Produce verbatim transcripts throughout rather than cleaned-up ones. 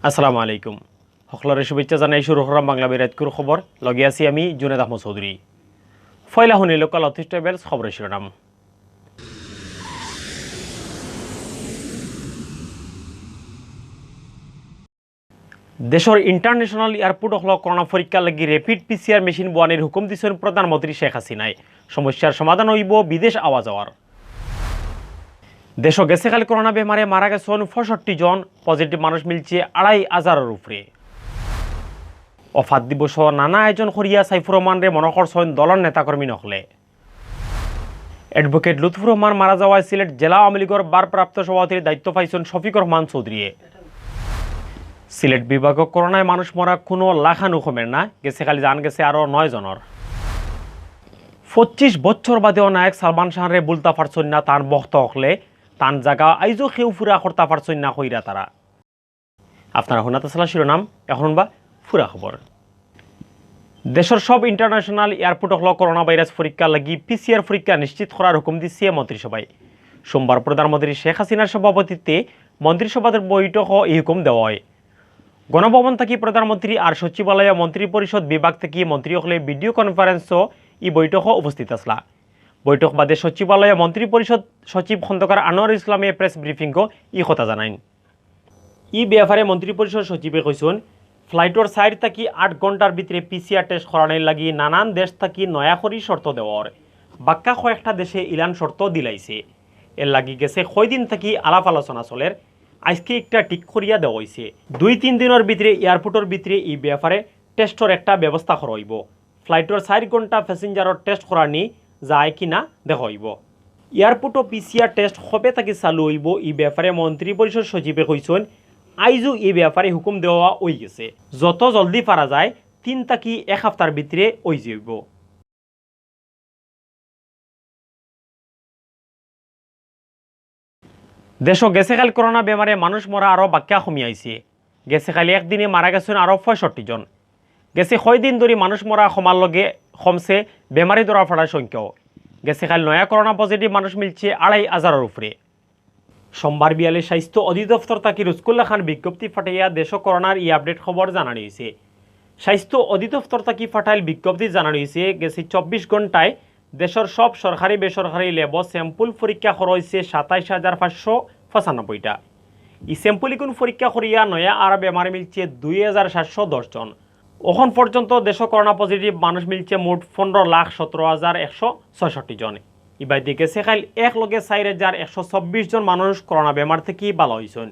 আসসালামু আলাইকুম। সকলরে শুভেচ্ছা জানাই শুরু করলাম বাংলা বিরাটকুর খবর। লগে আছি আমি জুনেদ আহমদ চৌধুরী। পয়লা হুনিল কাল অতিষ্ঠ বেলস খবরের শিরোনাম। দেশর ইন্টারন্যাশনাল এয়ারপোর্ট অকল করোনা পরীক্ষার লাগি রেপিড পিসিআর মেশিন বওয়ানির হুকুম দিছইন প্রধানমন্ত্রী শেখ হাসিনায়। সমস্যার সমাধান অইবো বিদেশ আওয়া যাওয়ার। দেশো গেছে কালি করোনা বেমারে মারা গেছইন পঁয়ষট্টি জন, পজিটিভ মানুষ মিলছে আড়াই হাজারর উপরে। ওফাত দিবসো নানা আয়োজন করিয়া সাইফুর রহমানরে মনো করছইন দলর নেতাকর্মী অকলে। অ্যাডভোকেট লুৎফুর রহমান মারা যাওয়ায় সিলেট জেলা আওয়ামী লীগর ভারপ্রাপ্ত সভাপতির দায়িত্ব পাইছইন শফিকুর রহমান চৌধুরীয়ে। সিলেট বিভাগো করোনায় মানুষ মরা কুনু লাখানু কমের না, গেছে কালি জান গেছে আরো নয় জনর। পঁচিশ বছর বাদেও নায়ক সালমান শাহরে ভুলতা পারছইন না তান ভক্ত অকলে, তান জাগা আইজও কেউ পুরা করতা পারছইন না কইরা তারা। আপনারা হুনাত আছলা শিরোনাম, এখন হুনবা পুরা খবর। দেশর সব ইন্টারন্যাশনাল এয়ারপোর্ট অকল করোনা ভাইরাস পরীক্ষার লাগি পিসিআর পরীক্ষা নিশ্চিত করার হুকুম দিছে মন্ত্রিসভায়। সোমবার প্রধানমন্ত্রী শেখ হাসিনার সভাপতিত্বে মন্ত্রিসভার বৈঠকো এই হুকুম দেওয়া অয়। গণভবন থাকি প্রধানমন্ত্রী আর সচিবালয়, মন্ত্রী পরিষদ বিভাগ থাকি মন্ত্রী অকলে ভিডিও কনফারেন্সো ই বৈঠকো উপস্থিত আছলা। বৈঠক বাদে সচিবালয়, মন্ত্রী পরিষদ সচিব খন্দকার আনোয়ার ইসলামে প্রেস ব্রিফিংও ই কথা জানাইন। ই ব্যাপারে মন্ত্রী পরিষদ সচিবে কইছইন, ফ্লাইটর চাইর থাকি আট ঘন্টার ভিতরে পিসিআর টেস্ট করানির লাগি নানান দেশ থাকি নয়া করি শর্ত দেওয়া অর। বাক্কা কয়েকটা দেশে ইলান শর্ত দিলাইছে। এর লাগি গেছে কয়দিন থাকি আলাপ আলোচনা চলের। আইজকে একটা ঠিক করিয়া দেওয়া অইছে। দুই তিন দিনর ভিতরে এয়ারপোর্টর ভিতরে ই ব্যাপারে টেস্টর একটা ব্যবস্থা করা অইবো। ফ্লাইটর চাইর ঘন্টা প্যাসেঞ্জারর টেস্ট করানি যায় কিনা দেখা অইবো। এয়ারপোর্টো পিসিআর টেস্ট কবে থাকি চালু অইবো, ই ব্যাপারে মন্ত্রী পরিষদ সচিবে কইছইন, আইজও ই ব্যাপারে হুকুম দেওয়া অইগেছে। যত জলদি পারা যায়, তিন থাকি এক হাপ্তার ভিতরে অইযিবো। দেশো গেছে কালি করোনা বেমারে মানুষ মরা আরো বাক্কা কমি আইছে। গেছে কালি একদিনে মারা গেছইন আরো পঁয়ষট্টি জন। গেছে কয়দিন ধরি মানুষ মরা কমার লগে কমছে বেমারি ধরা পড়ার সংখ্যাও। গেছে কালি নয়া করোনা পজিটিভ মানুষ মিলছে আড়াই হাজারর উপরে। সোমবার বিয়ালে স্বাস্থ্য অধিদপ্তর থাকি রুজকুল্লা খান বিজ্ঞপ্তি ফাটাইয়া দেশো করোনার ই আপডেট খবর জানানি অইছে। স্বাস্থ্য অধিদপ্তর থাকি ফাটাইল বিজ্ঞপ্তি জানানি অইছে, গেছে চব্বিশ ঘন্টায় দেশর সব সরকারি বেসরকারি ল্যাবো স্যাম্পল পরীক্ষা করা অইছে সাতাইশ হাজার পাঁচশো পঁচানব্বইটা। ই স্যাম্পল ইগুন পরীক্ষা করিয়া নয়া আর বেমার মিলছে দুই হাজার সাতশো দশ জন। অখন পর্যন্ত দেশো করোনা পজিটিভ মানুষ মিলছে মোট পনেরো লাখ সতেরো হাজার একশো ছয়ষট্টি জন। ইবাদি গেছে কাইল এক লগে চাইর হাজার একশো চব্বিশ জন মানুষ করোনা বেমার থাকি ভালা অইছইন।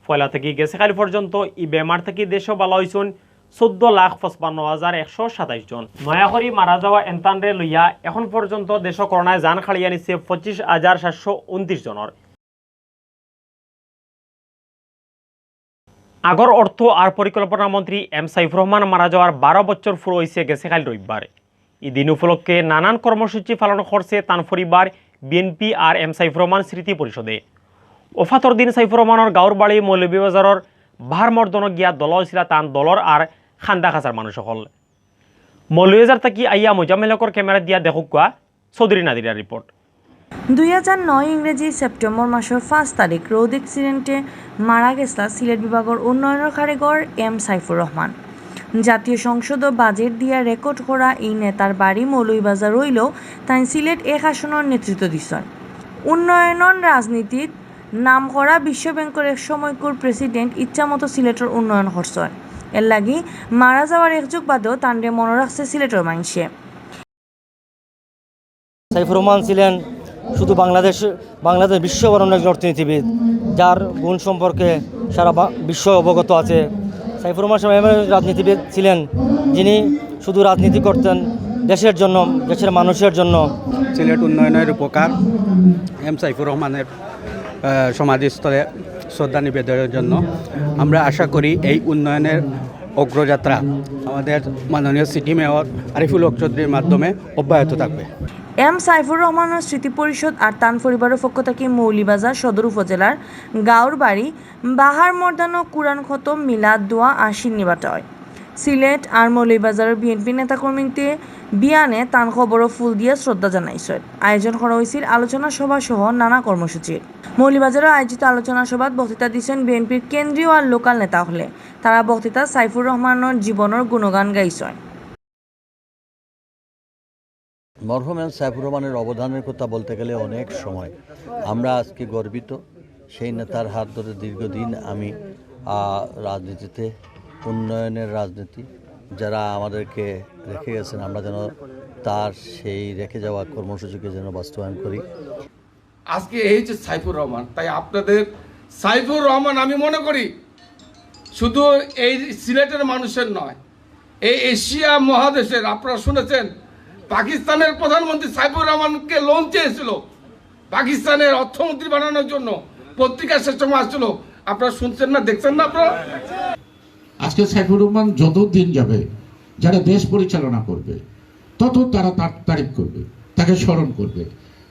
পয়লা থাকি গেছে কাইল পর্যন্ত ই বেমার থাকি দেশো ভালা অইছইন চৌদ্দ লাখ পঁচপান্ন হাজার একশো সাতাইশ জন। নয়া করি মারা যাওয়া এনতানরে লইয়া এখন পর্যন্ত দেশো করোনায় জান কাড়িয়া নিছে পঁচিশ হাজার সাতশো ঊনত্রিশ জনর। আগর অর্থ আর পরিকল্পনা মন্ত্রী এম সাইফুর রহমান মারা যাওয়ার বারো বছর পুরা অইছে গেছে কাইল রবিবার। ই দিন উপলক্ষে নানান কর্মসূচি পালন করছে তান পরিবার, বিএনপি আর এম সাইফুর রহমান স্মৃতি পরিষদে। ওফাতর দিন সাইফুর রহমানর গাঁওর বাড়ি মৌলভীবাজারর বাহারমর্দনো গিয়া দলা অইছিলা তান দলর আর খান্দা খাসার মানুষ অকল। মৌলভীবাজার থাকি আইয়া মোজাম্মেল হকর ক্যামেরা দিয়া দেখউক্কা চৌধুরী নাদিরার রিপোর্ট। দুই হাজার নয় ইংরেজি সেপ্টেম্বর মাসর পাঁচ তারিখ রোড অ্যাক্সিডেন্টে মারা গেছলা সিলেট বিভাগর উন্নয়নর কারিগর এম সাইফুর রহমান। জাতীয় সংসদো বাজেট দিয়া রেকর্ড করা ই নেতার বাড়ি মৌলভীবাজার অইলেও তাইন সিলেট এক আসনর নেতৃত্ব দিছইন। উন্নয়নর রাজনীতিত নাম করা বিশ্ব ব্যাংকর এক সময়কুর প্রেসিডেন্ট ইচ্ছামতো সিলেটর উন্নয়ন করছইন। এরলাগি মারা যাওয়ার এক যুগ বাদেও তানরে মনো রাখছে সিলেটর মাইনষে। সাইফুর রহমান ছিলেন শুধু বাংলাদেশ বাংলাদেশ বিশ্ববরণ্য একজন অর্থনীতিবিদ, যার গুণ সম্পর্কে সারা বা- বিশ্ব অবগত আছে। সাইফুর রহমান সাহেব এমন একজন রাজনীতিবিদ ছিলেন যিনি শুধু রাজনীতি করতেন দেশের জন্য, দেশের মানুষের জন্য। সিলেট উন্নয়নের রূপকার এম সাইফুর রহমানের আহ, সমাধিস্থলে শ্রদ্ধা নিবেদনের জন্য। আমরা আশা করি এই উন্নয়নের অগ্রযাত্রা আমাদের মাননীয় সিটি মেয়র আরিফুল হক চৌধুরীর মাধ্যমে অব্যাহত থাকবে। এম সাইফুর রহমানর স্মৃতি পরিষদ আর তান পরিবারর পক্ষ থাকি মৌলভীবাজার সদর উপজেলার গাঁওর বাড়ি বাহার মর্দানো কুরআন খতম, মিলাদ, দোয়া আর শিন্নি বাটা অয়। সিলেট আর মৌলভীবাজারর বিএনপি নেতাকর্মীতে বিয়ানে তান কবরো ফুল দিয়া শ্রদ্ধা জানাইছইন। আয়োজন করা অইছিল আলোচনা সভা সহ নানা কর্মসূচির। মৌলভীবাজারো আয়োজিত আলোচনা সভাত বক্তৃতা দিছইন বিএনপির কেন্দ্রীয় আর লোকাল নেতা অকলে। তারা বক্তৃতা সাইফুর রহমানর জীবনর গুণগান গাইছইন। মরহুম এম সাইফুর রহমানের অবদানের কথা বলতে গেলে অনেক সময়। আমরা আজকে গর্বিত, সেই নেতার হাত ধরে দীর্ঘদিন আমি, আহ, রাজনীতিতে, উন্নয়নের রাজনীতি, যারা আমাদেরকে রেখে গেছেন, আমরা যেন তার সেই রেখে যাওয়া কর্মসূচিকে যেন বাস্তবায়ন করি। আজকে এই যে সাইফুর রহমান, তাই আপনাদের সাইফুর রহমান, আমি মনে করি শুধু এই সিলেটের মানুষের নয়, এই এশিয়া মহাদেশের। আপনারা শুনেছেন, পাকিস্তানের প্রধানমন্ত্রী সাইফুর রহমানকে লোন চেয়েছিল পাকিস্তানের অর্থমন্ত্রী বানানোর জন্য, পত্রিকা সে সময় আসছিল। আপনারা শুনছেন না, দেখছেন না আপনারা? আজকে সাইফুর রহমান যত দিন যাবে, যারা দেশ পরিচালনা করবে, তত তারা তার তারিফ করবে, তাকে স্মরণ করবে।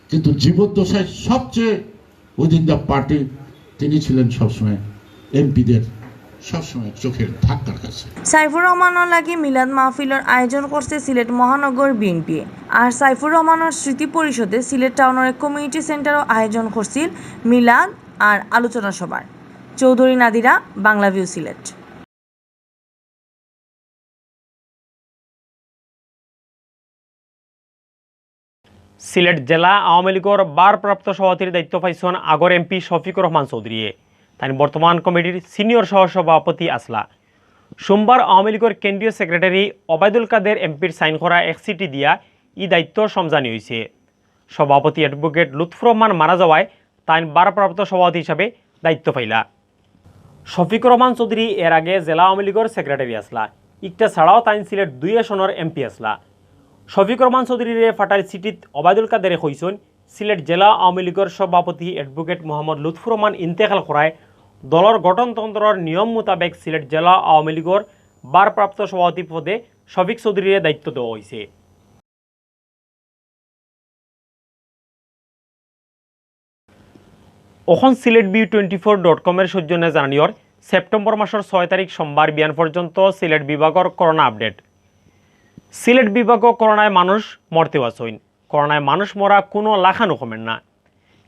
কিন্তু জীবদ্দশায় সবচেয়ে within the party তিনি ছিলেন সবসময় এমপিদের সবসময় চোখের ধাক্কার কাছে। সাইফুর রহমানর লাগি মিলাদ মাহফিলর আয়োজন করছে সিলেট মহানগর বিএনপি। আর সাইফুর রহমানর স্মৃতি পরিষদে সিলেট টাউনর এক কমিউনিটি সেন্টারও আয়োজন করছিল মিলাদ আর আলোচনা সভার। চৌধুরী নাদিরা, বাংলা ভিউ, সিলেট। সিলেট জেলা আওয়ামী লীগর ভারপ্রাপ্ত সভাপতির দায়িত্ব পাইছন আগর এমপি শফিকুর রহমান চৌধুরীয়ে। তাইন বর্তমান কমিটির সিনিয়র সহসভাপতি আছলা। সোমবার আওয়ামী লীগর কেন্দ্রীয় সেক্রেটারি ওবায়দুল কাদের এমপির সাইন করা এক চিঠি দিয়া ই দায়িত্ব সমঝানি অইছে। সভাপতি অ্যাডভোকেট লুৎফুর রহমান মারা যাওয়ায় তাইন ভারপ্রাপ্ত সভাপতি হিসাবে দায়িত্ব পাইলা। শফিকুর রহমান চৌধুরী এর আগে জেলা আওয়ামী লীগর সেক্রেটারি আছলা। ইকটা ছাড়াও তাইন সিলেট দুই আসনর এমপি আছলা। শফিকুর রহমান চৌধুরীরে ফাটাইল চিঠিত ওবায়দুল কাদেরে কইছইন, সিলেট জেলা আওয়ামী লীগর সভাপতি অ্যাডভোকেট মোহাম্মদ লুৎফুর রহমান ইন্তেকাল করায় দলর গঠনতন্ত্রর নিয়ম মোতাবেক সিলেট জেলা আওয়ামী লীগর ভারপ্রাপ্ত সভাপতি পদে শফিক চৌধুরীরে দায়িত্ব দেওয়া অইছে। অখন Sylhet view twenty four dot কমর সৌজন্যে জানানিয়র সেপ্টেম্বর মাসর ছয় তারিখ সোমবার বিয়ান পর্যন্ত সিলেট বিভাগর করোনা আপডেট। সিলেট বিভাগো করোনায় মানুষ মরতেউ আছইন। করোনায় মানুষ মরা কুনু লাখানউ কমের না।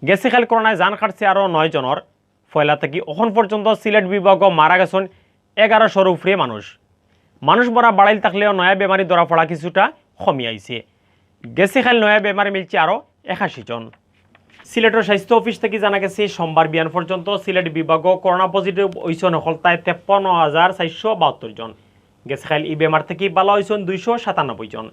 গেছে কাইল করোনায় জান কাটছে আরও নয় জনর। পয়লা থাকি অখন পর্যন্ত সিলেট বিভাগো মারা গেছইন এগারোশোর উপরে মানুষ। মানুষ মরা বাড়াইল থাকলেও নয়া বেমারি ধরা পড়া কিছুটা কমি আইছে। গেছে কাইল নয়া বেমারি মিলছে আরও একাশি জন। সিলেটর স্বাস্থ্য অফিস থাকি জানা গেছে, সোমবার বিয়ান পর্যন্ত সিলেট বিভাগো করোনা পজিটিভ অইছইন হকলতায় তেপ্পান্ন হাজার চাইরশো বাহাত্তর জন। গেছে কাইল ই বেমার থাকি বালা অইছইন দুইশো সাতানব্বই জন।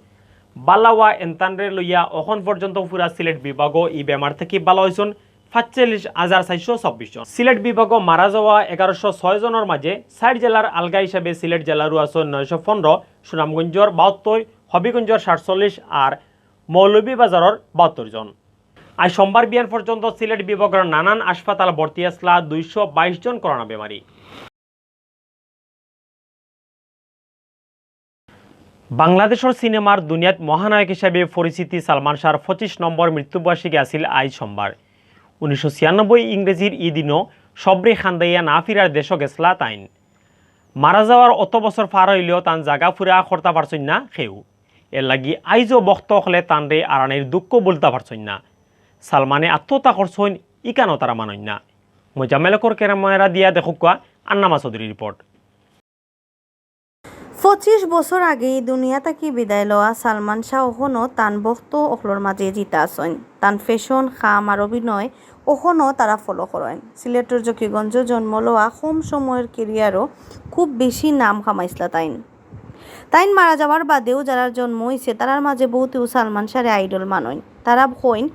বালা অওয়া এনতানরে লইয়া অখন পর্যন্ত পুরা সিলেট বিভাগো ই বেমার থাকি বালা অইছইন পাঁচচল্লিশ হাজার চাইরশো চব্বিশ জন। সিলেট বিভাগো মারা যাওয়া এগারোশো ছয় জনর মাঝে চাইর জেলার আলগা হিসাবে সিলেট জেলারও আছইন নয়শো পনেরো, সুনামগঞ্জর বাহাত্তর, হবিগঞ্জর সাতচল্লিশ আর মৌলভীবাজারর বাহাত্তর জন। আইজ সোমবার বিয়ান পর্যন্ত সিলেট বিভাগর নানান হাসপাতাল ভর্তি আছলা দুইশো বাইশ জন করোনা বেমারি। বাংলাদেশর সিনেমার দুনিয়াত মহানায়ক হিসাবে পরিচিতি সালমান শাহর পঁচিশ নম্বর মৃত্যুবার্ষিকী আছিল আইজ সোমবার। উনিশশো ছিয়ানব্বই ইংরেজির ই দিনো সবরে কান্দাইয়া না ফিরার দেশো গেছলা তাইন। মারা যাওয়ার অত বছর পার অইলেও তান জাগা পুরা করতা পারছইন না কেউ। এরলাগি আইজও ভক্ত অকলে তানরে আরানির দুঃখ ভুলতা পারছইন না। সালমানে আত্মহত্যা করছইন, ইখানও তারা মানইন না। মোজাম্মেল হকর ক্যামেরা দিয়া দেখউক্কা আন্নামা চৌধুরীর রিপোর্ট। পঁচিশ বছর আগে ই দুনিয়া থাকি বিদায় লওয়া সালমান শাহ অখনো তান ভক্ত অকলর মাঝে জিতা আছইন। তান fashion, কাম আর অভিনয় অখনো তারা follow করইন। সিলেটর জকিগঞ্জো জন্ম লওয়া কম সময়র career-ও খুব বেশি নাম কামাইছলা তাইন। তাইন মারা যাওয়ার বাদেও যারার জন্ম অইছে, তারার মাঝে বহুতেউ সালমান শাহরে idol মানইন। তারা কইন,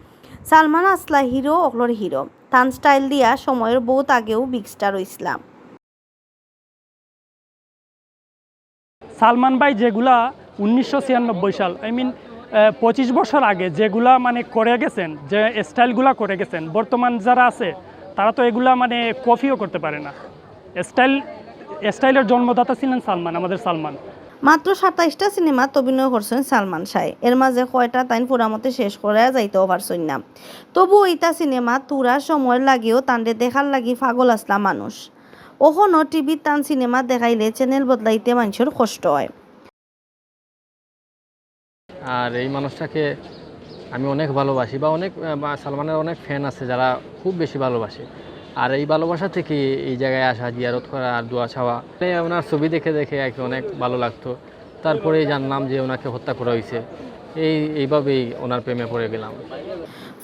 "সালমান আছলা hero অকলর hero।" তান style দিয়া সময়র বহুত আগেউ big star অইছলা। সালমান ভাই যেগুলা উনিশশো ছিয়ানব্বই সাল, I mean, আহ, পঁচিশ বছর আগে যেগুলা মানে করে গেছেন, যে style-গুলা করে গেছেন, বর্তমান যারা আছে তারা তো এগুলা মানে copy-ও করতে পারে না। Style, style-এর জন্মদাতা ছিলেন সালমান, আমাদের সালমান। মাত্র সাতাইশটা সিনেমাত অভিনয় করছইন সালমান শাহে, এর মাঝে কয়টা তাইন পুরামতে শেষ করিয়া যাইতেও পারছইন না। তবুও ইতা সিনেমাত থুড়া সময়র লাগিও তানরে দেখার লাগি পাগল আছলা মানুষ। অখনো টিভিত তান সিনেমা দেখাইলে channel বদলাইতে মানষর কষ্ট অয়। আর এই মানুষটাকে আমি অনেক ভালোবাসি, বা অনেক, আহ, বা সালমানের অনেক ফ্যান আছে যারা খুব বেশি ভালোবাসে। আর এই ভালোবাসা থেকে এই জায়গায় আসা, জিয়ারত করা আর দোয়া চাওয়া। এই ওনার ছবি দেখে দেখে আর কি অনেক ভালো লাগতো। তারপরেই জানলাম যে ওনাকে হত্যা করা হয়েছে। এই এইভাবেই ওনার প্রেমে পড়ে গেলাম।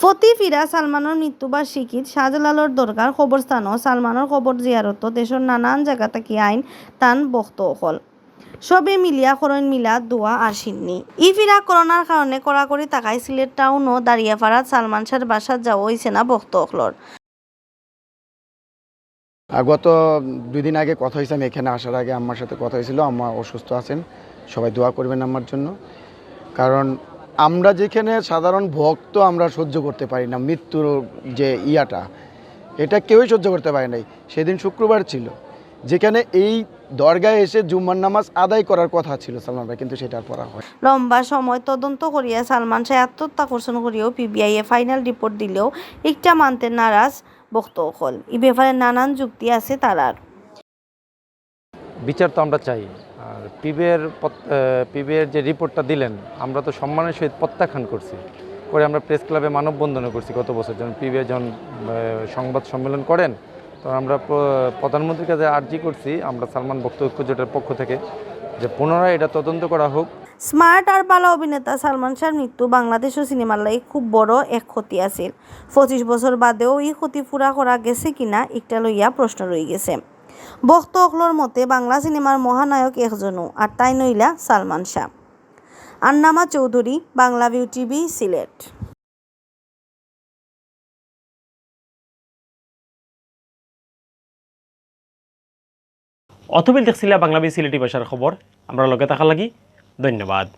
ফতি ফিরা সালমানর মৃত্যুবার্ষিকীত শাহজালালর দরগার কবরস্থানও সালমানর কবর জিয়ারত দেশর নানান জাগা থাকি আইন তান ভক্ত অকল। সবে মিলিয়া করইন মিলাদ, দোয়া আর শিন্নি। ই ফিরা করোনার কারণে কড়াকড়ি থাকায় সিলেট টাউন ও দারিয়াপাড়াত সালমান শাহর বাসাত যাওয়া অইছে না ভক্ত অকলর। আর গত দুই দিন আগে কথা হয়েছে, আমি এখানে আসার আগে আম্মার সাথে কথা হয়েছিল, আম্মা অসুস্থ আছেন, সবাই দোয়া করবেন আম্মার জন্য। কারণ আমরা যেখানে সাধারণ ভক্ত আমরা সহ্য করতে পারি না, মৃত্যুর যে ইয়াটা, এটা কেউই সহ্য করতে পারে নাই। সেদিন শুক্রবার ছিল, যেখানে এই দরগায় এসে জুম্মার নামাজ আদায় করার কথা ছিল সালমান ভাই, কিন্তু সেটা আর পড়া হয়। লম্বা সময় তদন্ত করিয়া সালমান শাহ আত্মহত্যা করছইন করিয়াও পিবিআই এ ফাইনাল রিপোর্ট দিলেও ইকটা মানতে নারাজ ভক্ত অকল। ই ব্যাপারে নানান যুক্তি আছে তারার। বিচার তো আমরা চাই। আর পিবিআইর পত- আহ, পিবিআইর যে রিপোর্টটা দিলেন, আমরা তো সম্মানের সহিত প্রত্যাখ্যান করছি। করে আমরা প্রেস ক্লাবে মানববন্ধনও করছি গত বছর, যখন পিবিআই যখন আহ, সংবাদ সম্মেলন করেন, তখন আমরা প্র- প্রধানমন্ত্রীর কাছে আর্জি করছি আমরা সালমান ভক্ত ঐক্য জোটের পক্ষ থেকে, যে পুনরায় এটা তদন্ত করা হোক। স্মার্ট আর ভালা অভিনেতা সালমান শাহর মৃত্যু বাংলাদেশর সিনেমার লাগি খুব বড় এক ক্ষতি আছিল। পঁচিশ বছর বাদেও ই ক্ষতি পুরা করা গেছে কিনা ইকটা লইয়া প্রশ্ন রইগেছে। ভক্ত অকলর মতে বাংলা সিনেমার মহানায়ক একজনউ, আর তাইন অইলা সালমান শাহ। আন্নামা চৌধুরী, বাংলাভিউ টিভি, সিলেট। অতবিল দেখছিলা বাংলাভিউ সিলেটি ভাষার খবর। আমরার লগে থাকার লাগি ধন্যবাদ।